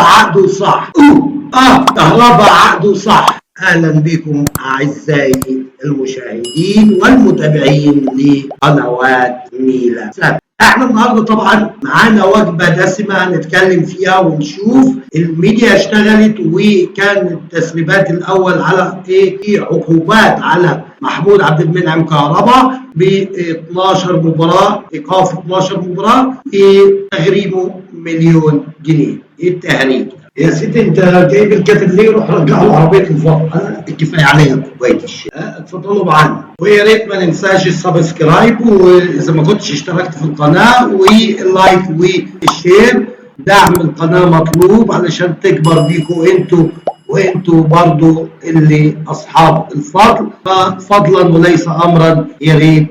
عقده صح. كهربا عقده صح. اهلا بكم اعزائي المشاهدين والمتابعين لقنوات ميلا سات. احنا النهارده طبعا معانا وجبة دسمة هنتكلم فيها ونشوف الميديا اشتغلت، وكان التسريبات الاول على ايه؟ في عقوبات على محمود عبد المنعم كهربا ب 12 مباراة، ايقاف 12 مباراة، وتغريمه مليون جنيه. ايه التهريج؟ يا سيدي انت جايب الكاتب ليه؟ روح رجع له عربية الفضل، انا كفاية عليا كوباية الشاي. اتفضلوا معانا، ويا ريت ما ننساش ال subscribe، واذا ما كنتش اشتركت في القناة، وال like وال share. دعم القناة مطلوب علشان تكبر بيكوا انتوا، وانتوا برضو اللي اصحاب الفضل، ففضلا وليس امرا يا ريت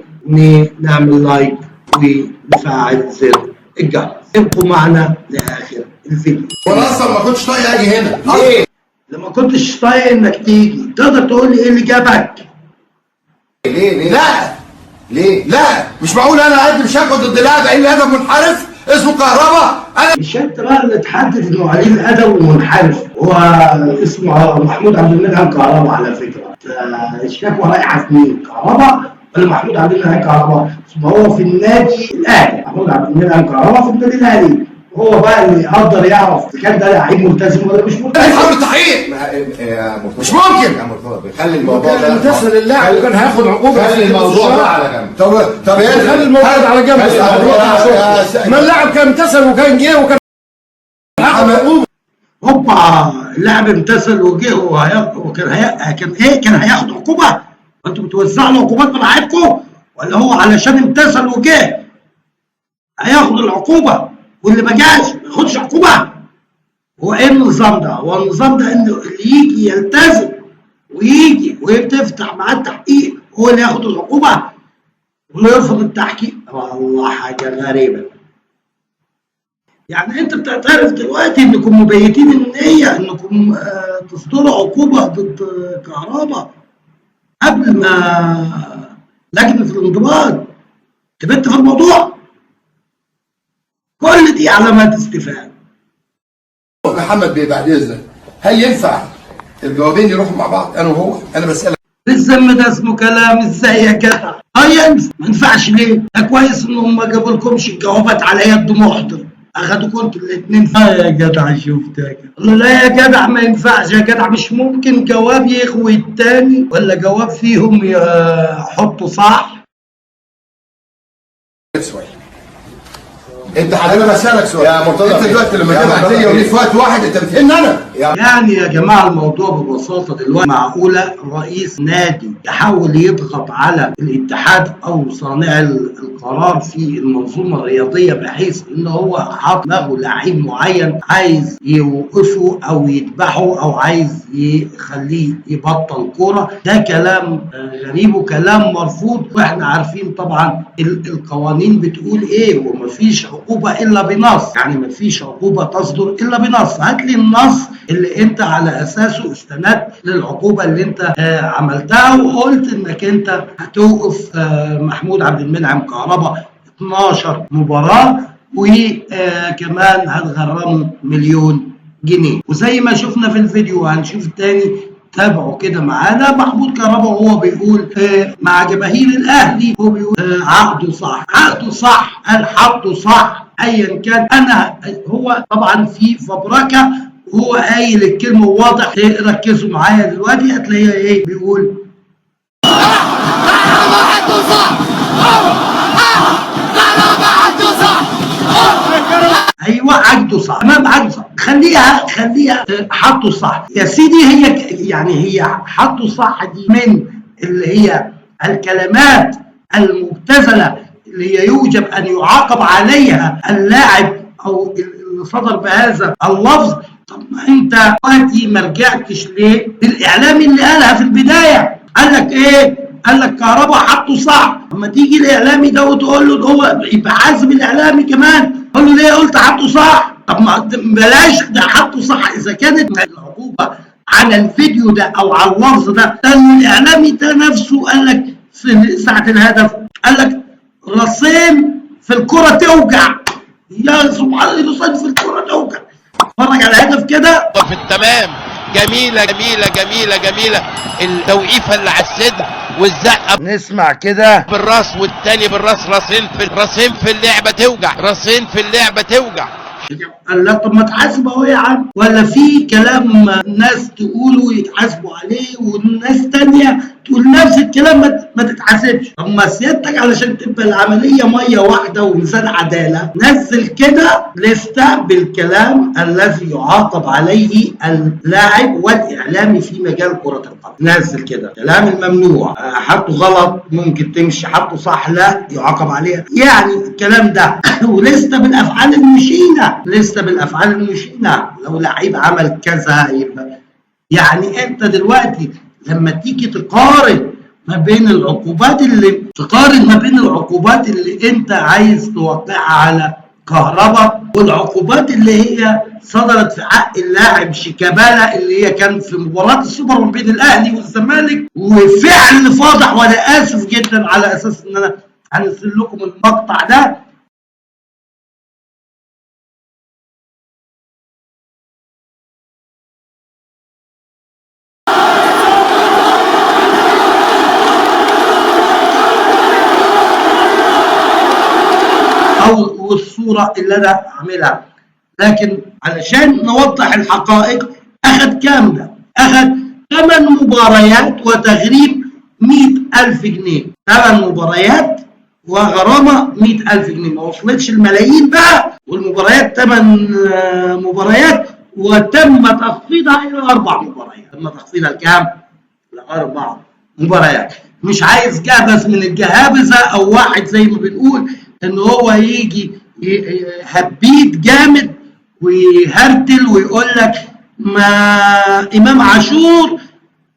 نعمل like ونفعل زر الجرس. ابقوا معنا لاخر الفيديو. وانا اصلا ما كنتش طايق اجي هنا. ليه؟ لما كنتش طايق انك تيجي، تقدر تقول لي ايه اللي جابك؟ ليه ليه؟ لا ليه؟ لا مش معقول انا اقدم شكوى ضد لاعب قليل الادب منحرف اسمه كهربا. انا مش انت بقى اللي تحدد انه قليل الادب ومنحرف، هو اسمه محمود عبد المنعم كهربا على فكرة. الشكوى رايحة في مين؟ كهربا ولا محمود عبد المنعم كهربا؟ ما هو في النادي الاهلي، محمود عبد المنعم كهربا في النادي الاهلي، هو بقى اللي يقدر يعرف اذا كان ده لعيب ملتزم ولا مش ملتزم. حاول تحقيق يا مرتضى، مش ممكن. يا مرتضى خلي الموضوع ده امتثل اللاعب وكان هياخد عقوبه. خلي الموضوع ده على جنب. طب ايه؟ خلي الموضوع ده على جنب. ما اللاعب كان امتثل وكان جه وكان هياخد عقوبه. هوبا، اللاعب امتثل وجه وكان كان ايه؟ كان هياخد عقوبه؟ انتوا بتوزعوا له عقوبات بلاعيبكم، ولا هو علشان امتثل وجه هياخد العقوبة واللي ما جاش ما ياخدش عقوبه؟ هو ايه النظام ده؟ هو النظام ده انه اللي يجي يلتزم ويجي وتفتح معاه التحقيق هو اللي ياخد العقوبة، واللي يرفض التحقيق؟ والله حاجة غريبة. يعني انت بتعترف دلوقتي انكم مبيتين النية انكم تصدروا عقوبة ضد كهربا قبل ما لجنة الانضباط تبت في الموضوع؟ كل دي علامات استفهام. محمد بيه بعد اذنك، هل ينفع الجوابين يروحوا مع بعض انا وهو؟ انا بسالك. بالذم ده اسمه كلام؟ ازاي يا جدع؟ ينفع، ما ينفعش ليه؟ ده كويس ان هم ما جابوا لكمش الجوابات على يد محضر، اخدوكوا انتوا الاثنين. يا جدع شفت يا جدع؟ لا يا جدع ما ينفعش يا جدع، مش ممكن جواب يغوي التاني ولا جواب فيهم يحطوا صح. سؤال انت حضرتك، انا بسالك سؤال يا مرتضى انت دلوقتي لما يا تبعت مرتضى ليا وليه في وقت واحد انت بتهن انا. يعني يا جماعة الموضوع ببساطة دلوقتي، معقولة رئيس نادي يحاول يضغط على الاتحاد أو صانع القرار في المنظومة الرياضية بحيث إن هو حاط دماغه لعيب معين عايز يوقفه أو يذبحه أو عايز يخليه يبطل كورة؟ ده كلام غريب وكلام مرفوض، وإحنا عارفين طبعا القوانين بتقول إيه، ومفيش عقوبة إلا بنص، يعني مفيش عقوبة تصدر إلا بنص. هات لي النص اللي انت على اساسه استندت للعقوبة اللي انت عملتها وقلت انك انت هتوقف محمود عبد المنعم كهربا 12 مباراة وكمان هتغرمه مليون جنيه. وزي ما شفنا في الفيديو هنشوف تاني، تابعوا كده معانا محمود كهربا وهو بيقول مع جماهير الاهلي، هو بيقول عقده صح، عقده صح، قال حطه صح، ايا كان. انا هو طبعا في فبركه وهو قايل الكلمة واضح، ركزوا معايا دلوقتي هتلاقيها ايه بيقول. ايوه عقده صح، تمام عقده صح، خليها حطه صح يا سيدي. هي يعني هي حطه صح دي من اللي هي الكلمات المبتذله اللي هي يوجب ان يعاقب عليها اللاعب او اللي صدر بهذا اللفظ. طب ما انت دلوقتي ما رجعتش ليه للاعلامي اللي قالها في البداية؟ قال لك ايه؟ قال لك كهربا حطه صح. اما تيجي الاعلامي ده وتقول له، هو يبقى حاسب الاعلامي كمان، قول له ليه قلت حطه صح؟ طب ما بلاش ده حطه صح. اذا كانت العقوبة على الفيديو ده او على اللفظ ده، لان الاعلامي ده نفسه قال لك في ساعة الهدف، قال لك راسين في الكره توجع، يا سبحان الله، راسين في الكره توجع. اتفرج على الهدف كده. كده في التمام. جميلة جميلة جميلة جميلة، التوقيفه اللي على الصدر والزقه نسمع كده بالراس والتاني بالراس، راسين في راسين في اللعبة توجع، راسين في اللعبة توجع. قال لا طب ما تحاسب اهو يا عم، ولا في كلام ناس تقوله يتحاسبوا عليه وناس تانية تقول نفس الكلام ما تتحاسبش. طب ما سيادتك علشان تبقى العملية مية واحدة وميزان عدالة، نزل كده لستة بالكلام الذي يعاقب عليه اللاعب والإعلامي في مجال كرة القدم. نزل كده كلام الممنوع، حطه غلط ممكن تمشي، حطه صح لا يعاقب عليها، يعني الكلام ده. ولسه بالأفعال المشينة، لسه بالأفعال المشينة، لو لعيب عمل كذا يبقى يعني انت دلوقتي لما تيجي تقارن ما بين العقوبات اللي تقارن ما بين العقوبات اللي انت عايز توقعها على كهربا والعقوبات اللي هي صدرت في حق اللاعب شيكابالا اللي هي كان في مباراة السوبر ما بين الاهلي والزمالك، وفعل فاضح، وانا اسف جدا على اساس ان انا هنزل لكم المقطع ده. او الصورة اللي انا عاملها، لكن علشان نوضح الحقائق، اخذ كام ده؟ اخذ 8 مباريات وتغريم 100,000 جنيه، 8 مباريات وغرامه 100,000 جنيه، ما وصلتش الملايين بقى، والمباريات 8 مباريات وتم تخفيضها الى 4 مباريات، تم تخفيضها لكام؟ ل4 مباريات. مش عايز جهبذ من الجهابذه او واحد زي ما بنقول ان هو يجي هبيت جامد ويهرتل ويقول لك ما امام عاشور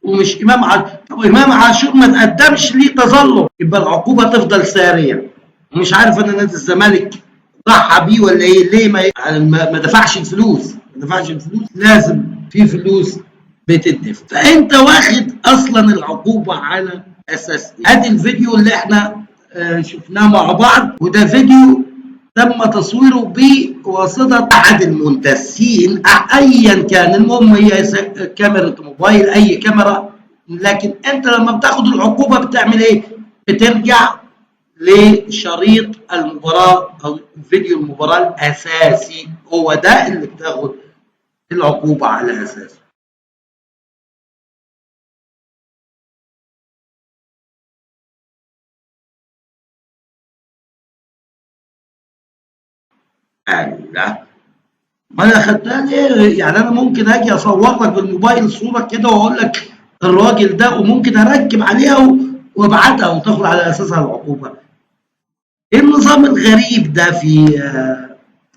ومش امام عاشور. طب امام عاشور ما تقدمش ليه تظلم، يبقى العقوبة تفضل ساريه. ومش عارف انا نادي الزمالك ضحى بيه ولا ايه، ليه ما دفعش الفلوس؟ ما دفعش الفلوس، لازم في فلوس بتدفع، فانت واخد اصلا العقوبة على اساس ايه؟ ادي الفيديو اللي احنا شفناه مع بعض، وده فيديو تم تصويره بواسطة أحد المندسين أيا كان، المهم هي كاميرا موبايل أي كاميرا. لكن أنت لما بتاخد العقوبة بتعمل إيه؟ بترجع لشريط المباراة أو فيديو المباراة الأساسي، هو ده اللي بتاخد العقوبة على أساسه. لا ما انا خدتها ليه؟ يعني انا ممكن اجي اصور لك بالموبايل صوره كده واقول لك الراجل ده، وممكن اركب عليها وابعتها وتاخد على اساسها العقوبة. ايه النظام الغريب ده؟ في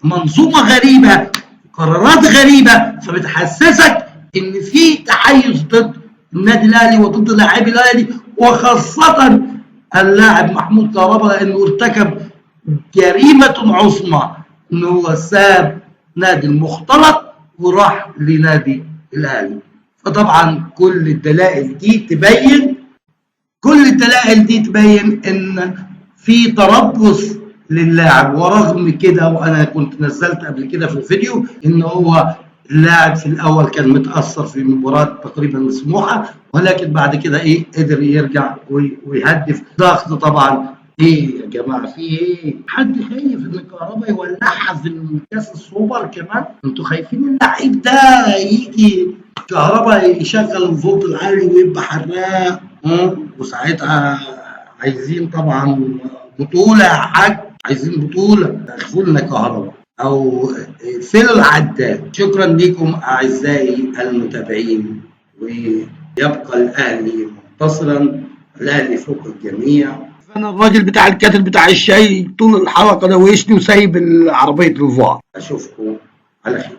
منظومة غريبة، قرارات غريبة، فبتحسسك ان في تحيز ضد النادي الاهلي وضد لاعبي الاهلي، وخاصة اللاعب محمود كهربا، لانه ارتكب جريمة عظمى ان هو ساب نادي المختلط وراح لنادي الاهلي. فطبعا كل الدلائل دي تبين، كل الدلائل دي تبين ان في تربص للاعب. ورغم كده، وانا كنت نزلت قبل كده في الفيديو ان هو اللاعب في الاول كان متاثر في مباراة تقريبا سموحه، ولكن بعد كده ايه قدر يرجع ويهدف. ضغط طبعا. ايه يا جماعة في ايه؟ حد خايف ان الكهرباء يولعها في كاس السوبر كمان؟ انتوا خايفين اللعيب ده يجي كهرباء يشغل الفولت العالي ويبقى حراق، وساعتها عايزين طبعا بطوله يا حاج، عايزين بطوله، اخفوا لنا كهرباء او اقفلوا العداد. شكرا لكم اعزائي المتابعين، ويبقى الاهلي منتصرا، الاهلي فوق الجميع. انا الراجل بتاع الكاتل بتاع الشاي طول الحلقة دوشني وسايب عربية الفار. اشوفكم على خير.